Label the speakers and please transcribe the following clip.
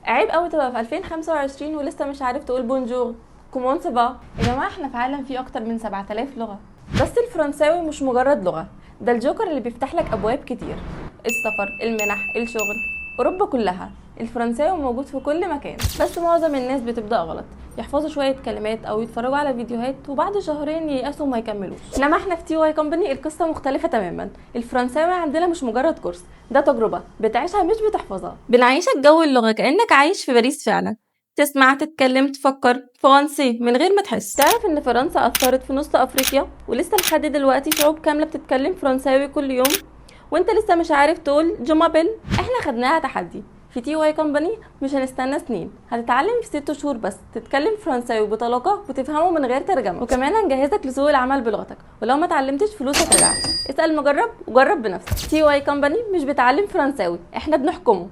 Speaker 1: عيب قوي تبقى في 2025 ولسه مش عارف تقول bonjour، comment ça va. يا جماعة احنا في عالم فيه اكتر من 7000 لغة، بس الفرنساوي مش مجرد لغة، ده الجوكر اللي بيفتح لك ابواب كتير: السفر، المنح، الشغل، اوروبا كلها. الفرنساوي موجود في كل مكان، بس معظم الناس بتبدا غلط، يحفظوا شوية كلمات او يتفرجوا على فيديوهات وبعد شهرين ييأسوا وما يكملوش. انما احنا في TY Company القصة مختلفة تماما. الفرنساوي عندنا مش مجرد كورس، ده تجربه بتعيشها مش بتحفظها. بنعيشك جو اللغة كانك عايش في باريس فعلا، تسمع، تتكلم، تفكر فرنسي من غير ما تحس. تعرف ان فرنسا اثرت في نص افريقيا ولسه لحد دلوقتي شعوب كاملة بتتكلم فرنساوي كل يوم، وانت لسه مش عارف تقول je m'appelle؟ احنا خدناها تحدي في TY Company، مش هنستنى سنين، هتتعلم في 6 شهور بس تتكلم فرنساوي بطلاقه وتفهمه من غير ترجمه، وكمان هنجهزك لسوق العمل بلغتك، ولو ما اتعلمتش فلوسك رجعت. اسال مجرب وجرب بنفسك. TY Company مش بتعلم فرنساوي، احنا بنحكمه.